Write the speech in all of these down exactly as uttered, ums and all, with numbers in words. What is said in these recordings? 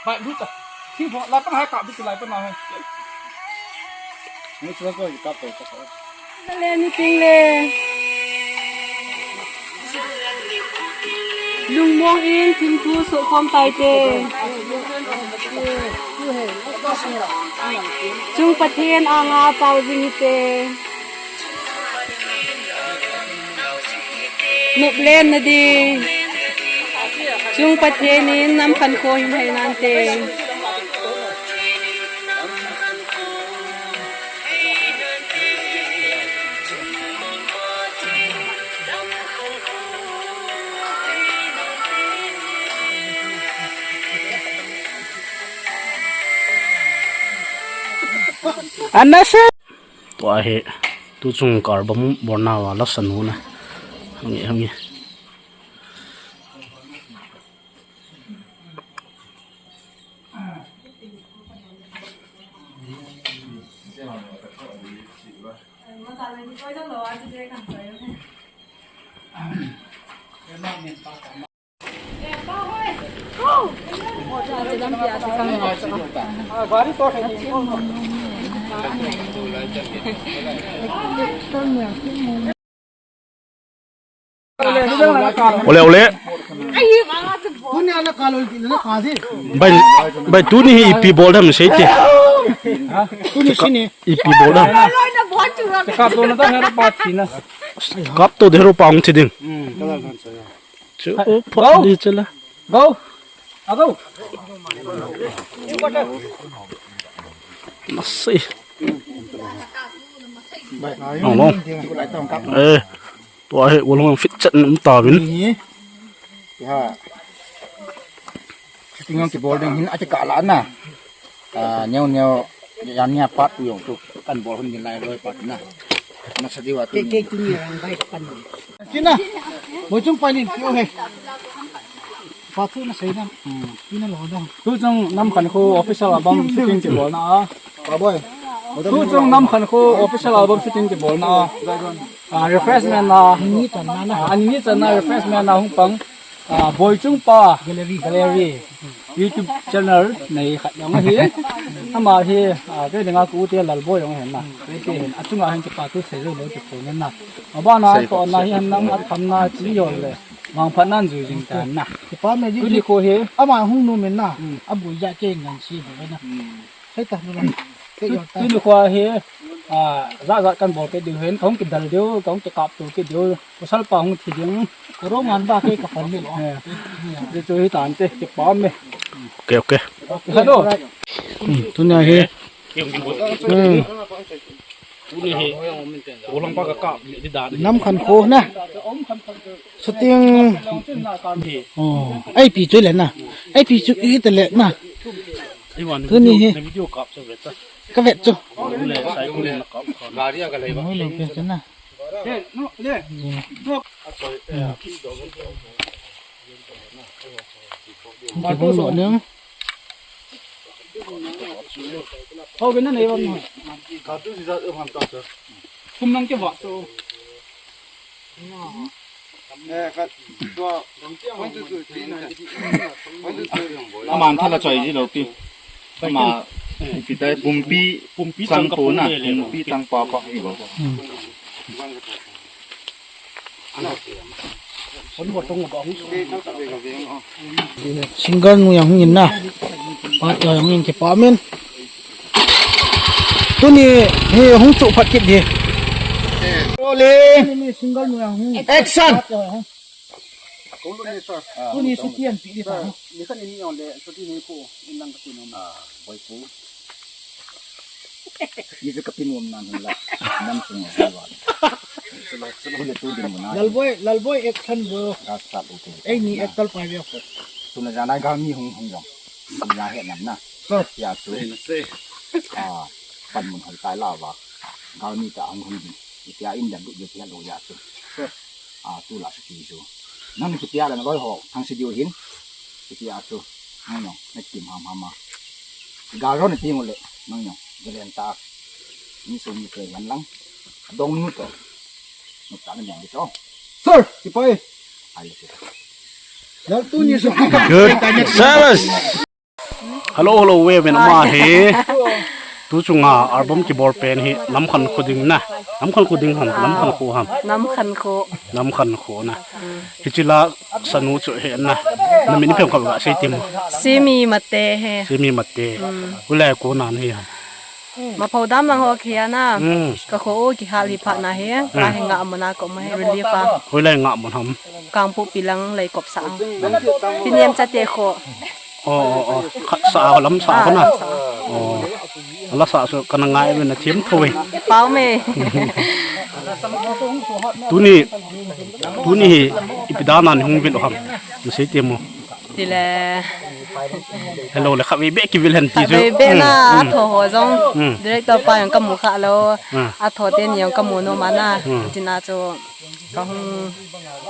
Bai, lut ta. Thing ho, lai pan hai kap di, lai pan hai. Ni chuan ko kap to ka. Le ni ting le. Lungmong in thingthu sohkhom taite. Chung Pathen anga pao jing hite. Noplen na ding. Chung Pathen in nam khankho hin hei nante. Ana se. Tua hi, tu chung kar bam borna wa la sanu na. Hangi, hangi. Ole, ole. Bai, bai, tuni hi ipi bol dam sei te. Tuni sini. Ipi bol dam. Kap to na ta hero pa thina. Kap to de hero pa hung thi ding. Chu, o, pho di chela. Go. Ago. Nasi. Bai. Ong long. Eh. Tua hi, walong fit chat um ta vin. Ni. Ya. Shooting ang kibol ding hin ati kala na. Ah, neo neo, yan nia part two yong tu kan bol hun din lai loi part na. Na sa diwa tu. Ke ke tu ni rang bai kan. Kina. Mo chung pa ni tu he. Part two na sei na. Hmm. Kina lo da. Tu chung Nam Khankho official album shooting kibol na a. Pa boy. Tu chung Nam Khankho official album shooting kibol na a. Ah, refreshment na. Ni tan na na. Ah, ani ni tan na refreshment na hung pang. Ah, Boichung pa. Gallery. Gallery. YouTube channel nei khat jong ahi. Ama hi, ah, kei dinga ku te Lalboi jong ahi na. Kei te hin, achunga hin kipa thu sei lou lou ti ko na. Abana to na hi han nang atham na chi yo le. Mang pha nan ju jing ta na. Kipa me ji. Tuni ko hi. Ama hung nu men na. Hmm. Abui ja ke ngan si bu na. Hmm. Hei ta, hei ta. Tuni khoa hi, ah, zat zat kan bol kit diu hin, kahung kidal diu, kahung kikap to kit diu, pasal pa hung thi ding. Ka ro ngan ba kei ka pan ni lo. Eh. Di chu hi tan te, kipa me. Ok, ok. Hello. Hmm, tuni hi. Hmm. Tuni hi. Ulang pa ka kap, di dan. Nam Khankho na. Shooting. Oh, ai pi chu le na. Ai pi chu i te le na. Tuni hi. Ka vet chu. Oi, lo pe chu na. Ki bol lo nang. Hau ke na nei bam. Thum nang ke va chu. Aman thala choi ji lo pi. Ama, ipi tai pumpi, pumpi chang po na, pumpi chang pa pa hi lo. Hmm. Singer nu jong hung in na. Pa jong hung in kipa min. Tuni hi hung chu phat kit di. Rolling. Singer nu jong hung. Action. Tuni shooting pi di ta. Ni khat ni ni jong le shooting ni ko in lang ka ti nom. Ah, boi pu. Ni se ka pi nom nan la. Nam sung la. Lalboi, Lalboi action bro. Ka sa u te. Ei ni actor pa ve ko. Tuna jana ga mi hung hung jong. Ni la he nam na. Sir. Ya tu. Sei na sei. Ah, pan mun hoi tai la va. Ga mi ta hung hung din. Tia in dan du je tia lo ya tu. Sir. Ah, tu la sa ki ju. Nang ni kitia la na loi ho, thang si diu hin. Kitia chu. Nang no, na kim ham ham ma. Ga ro na ti ngole. Nang no, gelen ta. Ni su ni kle yan lang. Dong nu to. Nu ta na yang di to. Sir, sipai. Ai le. Lal tu ni su. Good. Sabas. Hello, hello, we, we, ama hi. Tu chunga album kibol pen hi Namkhankho ding na. Namkhankho ding ham, Namkhankho ham. Namkhankho. Namkhankho na. Hiche la sanu chu hi na. Na min phem khat ga sei tim. Simi Mate hi. Simi Mate. Hoilai a kona nahi ham? Mapho dam lang ho kia na. Ka kho u kihal hi phat na hi. Ka hi nga muna ko ma hi relief a. Hoilai nga mun ham? Kangpokpi lang lei kop sa. Pinem chate kho. Oh, oh, oh. Khat sa lam sa ko na. Oh. Ala sa so kana ngai me na thiam tho e. Pau me. Tuni, tuni hi ipi dan a nahung vil u ham? Nasei temo. Tile. Hello le khatvei beh kivil hen ti chu. Khatvei beh na, atho ho jong. Director pa jong kamu kha lou. Atho teni jong kamu nom a na. Tina chu kahung,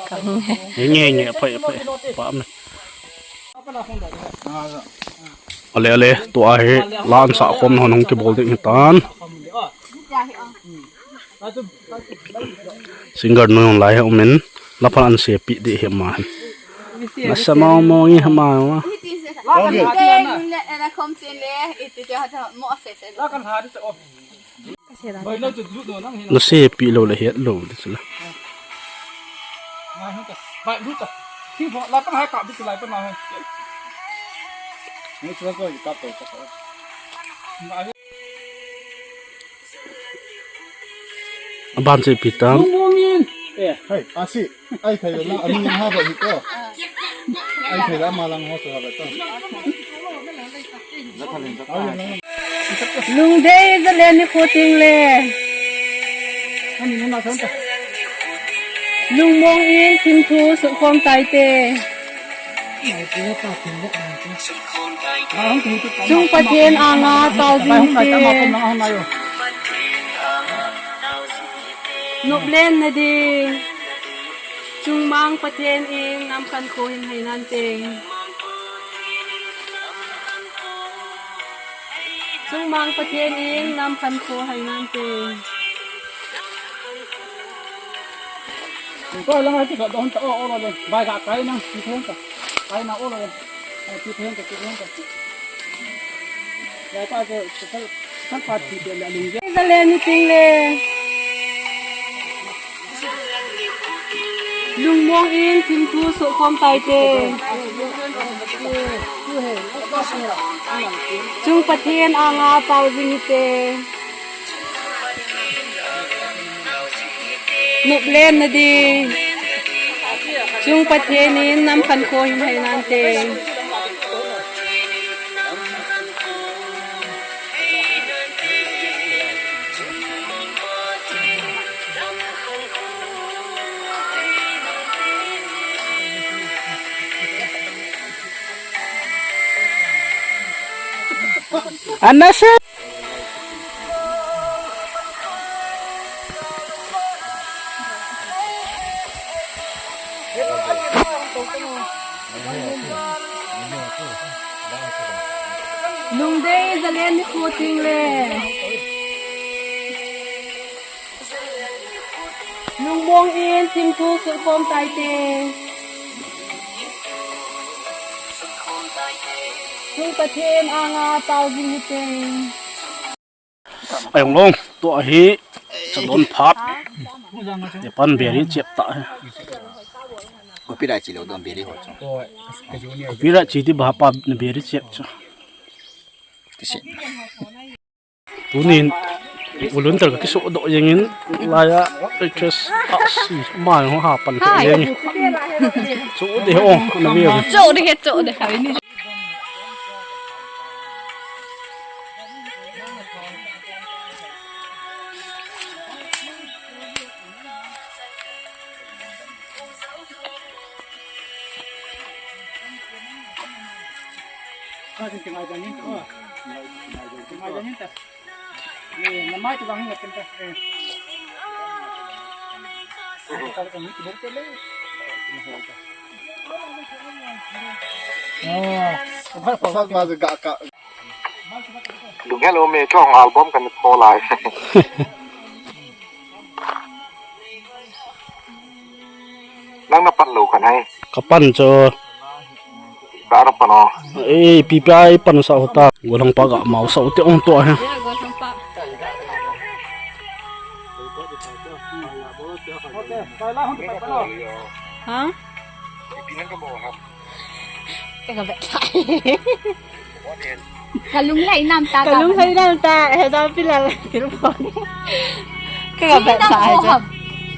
kahung he. Nge, nge, phai, phai. Pa me. Ale, ale, tua hi la an sah khom na hung kibol ding hitan. Singer nu jong lai hi umin, la phan an sepi ding hi ma. Nasa mong mong hi ma. Nasepi lou le het lou di sila. Aban che pi tam. Hey, asi. Ai thei la, ani ha ba hi ko. Ai thei la, ma lang ho sa ba ta. Lungdei Zalen nikho teng le. Lungmong in thimthu sukhom taite. Chung Pathen anga tao jing te. Noplen na ding. Chungmang Pathen in Namkhankho hin hai nante. Chungmang Pathen in Namkhankho hai nante. Ko lang ai ti ka don ta o o lo le. Bai ka kai na ti thon ta. Kai na o lo le. Ai ti thon ta ti thon ta. Ya pa ke sal sal pa ti te la lung je. Zalen ni ting le. Lungmong in thimthu sukhom taite. Chung Pathen anga tao jing te. Noplen na ding. Chung Pathen in Namkhankho hin hai nante. Ana se. Lungdei Zalen nikho teng le. Lungmong in thimthu sukhom taite. Chung Pathen anga tao jing hite. Ai ong long, tua hi chalon phat. Japan beri chep ta. Copyright chi lo don beri ho chu. Copyright chi ti ba pa beri chep chu. Tuni volunteer ka kiso doh jeng in, laiya actress a si ma ho ha pan ka jeng in. Cho de ho na ve. Cho de he, cho de. Lunghel um e, keiho album kana pho lai. Nang na pan lou kha nai. Ka pan chu. Para pano. Eh, pipi ai pan sa hota. Golang pa ga mau sa uti ong to he. Ha? Kalung lai nam ta. Kalung lai nam ta. He da pilal. Ka ga bet sa ai je.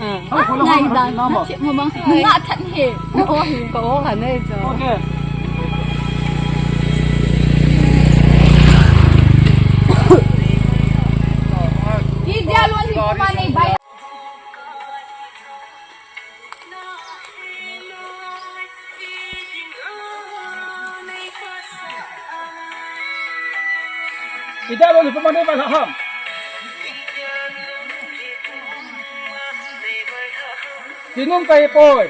Ngai dan, na chip mo bang, na that he. O he. Ka o han nei jo. Ki dia lo ni ko ma nei bai. Ida lo ni pamane ba ham. Sinung kai poi.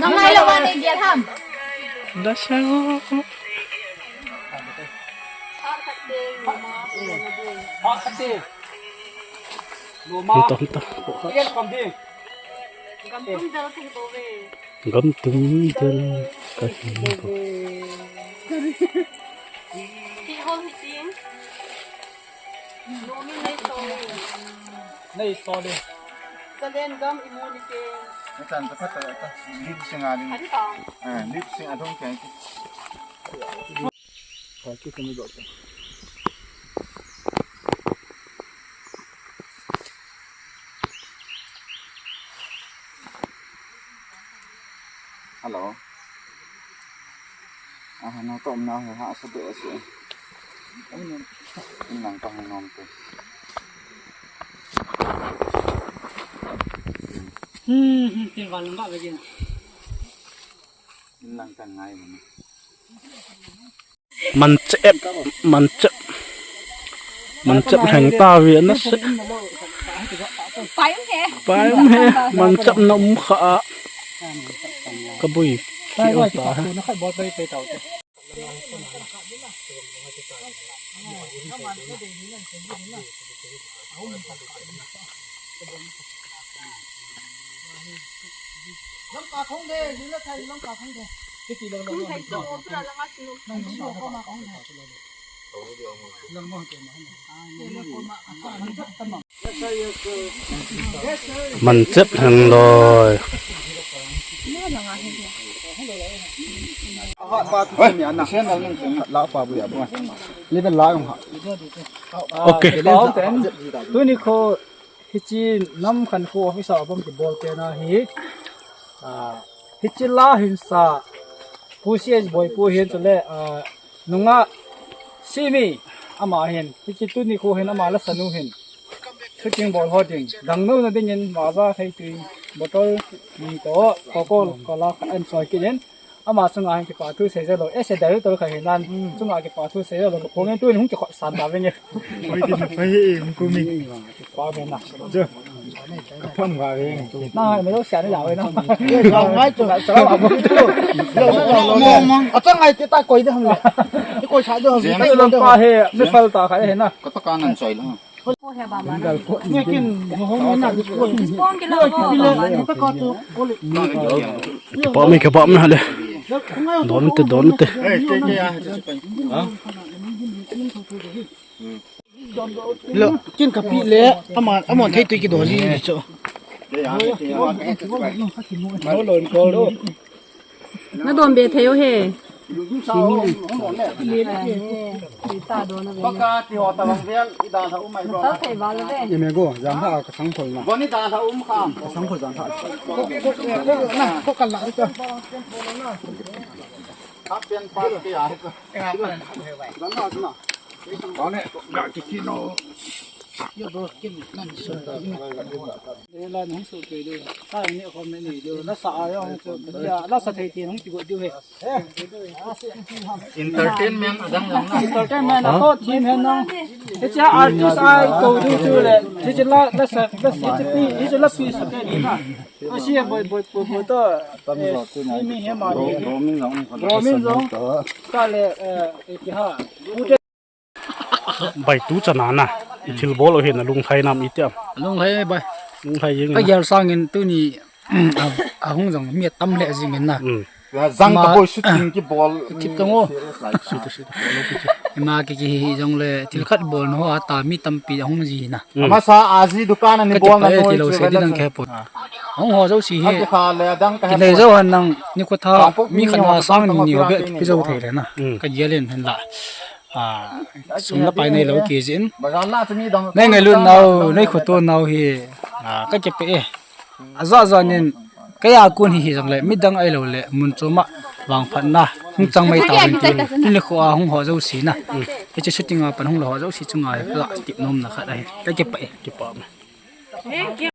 Nang ai lo wa ni gel ham. Da sa. Ha kate. Loma. Hita, hita. Ian pam ding. Gamtum dal kahi bou ve. Gamtum dal kahi bou ve. Kihol hitin. Nomi nei so. Nei so le. Zalen gam imu ni te. Atan ta phat ta ta. Lip sing a ding. Adi ta. Eh, lip sing a dong kai. Ka ki kumi dok. Hello. Ah, na to na ha sa do si. Inlang pa nom ko. Hmm, hmm, tin wal ba ba jin. Inlang kan ngai mo. Manchep, manchep. Manchep heng ta ve na se. Pai um he. Pai um he. Manchep na um kha a. Ka bui. Ki o ta he. Manchep heng loi. Ok. Tuni kho hiche nam khankho office a bom kibol te na hi. Ah, hiche la hin sa Pu C S Boipu hin chule, ah, nunga Simi ama hin. Hiche tuni kho hin ama la sanu hin. Shooting bol ho ding. Dang nu na ding in ma ba khai tui bottle ni to ko ko ko la an soi kin. Ama chunga hin kipa thu sei jalo, eh, sei dai tol kha hinan, chunga kipa thu sei jalo, ko ngen tu hung kikhop san ta venge. Oi, ki pai e, hung kumi. Pa me na. Jo. Ka pam ga ve. Na, me lo sia ni la ve na. Ngai tu. Mo, mo. Ata ngai te ta koi de ham le. Koi sa de ham. Lam pa he, me fal ta kha he na. Ka ta ka nan choi la. Kipa mi, kipa mi hale. Don te, don te. Lo, kin kapi le, ama, ama thei tui kido ji ni cho. Na don be thei o he. Paka ti ho ta bang vel, i dan ha um mai bro. Ye me go, jam ha ka sang khol na. Go ni dan ha um kham. Ka sang khol jam ha. Ko, ko, ko, na, ko kan la ka. Ka pen pa ti a ka. Jam ha na. Ba ne, ga ki ki no. Yo bro, kin nan so. Ela nung su pe de, ta ni khom ni de, la sa a yo, ya, la sa thei ti nung ti go de he. Entertainment adang lang na. Entertainment a to team he nung. Hiche artist ai ko du chu le. Hiche la, la sa, la sa hiche pi, hiche la pi sa te ni na. Ko si boy, boy, boy, boy to. Eh, si mi he ma ni. Roaming zone. Roaming zone. Ka le, eh, ki ha. Bai tu chana na. I thil bol o hi na lunglhai nam i ti am. Lunglhai bai. Lunglhai jing. Ka gel sangin tuni a, ahung jong mi atam le jing in na. Hmm. Jang ka boi shooting kibol. Thip tang o. Ima ki ki hi jong le thil khat bol no ata mi tampi ahung ji na. Hmm. Amasa aji dukan ani bol na noi ti lo se di dang khe po. Ahung ho jo si hi. Ki nei jo han nang ni ko tha mi khat na sang ni ni ho be kipe jo thei le na. Hmm. Ka gel in hen la. A, sum la pai nei lo ki jin. Nei ngailut nau, nei khoto nau hi, a, ka kipe e. Aja ja nin, kei a kon hi hi jong le, midang ahi lo le, mun chom a, vangphatna, hung chang mai ta vin ti. Tuni kho a hung ho jo si na. Hiche shooting a pan hung lo ho jo si chunga hi, la tip nom na khat ahi. Ka kipe e. Kipa.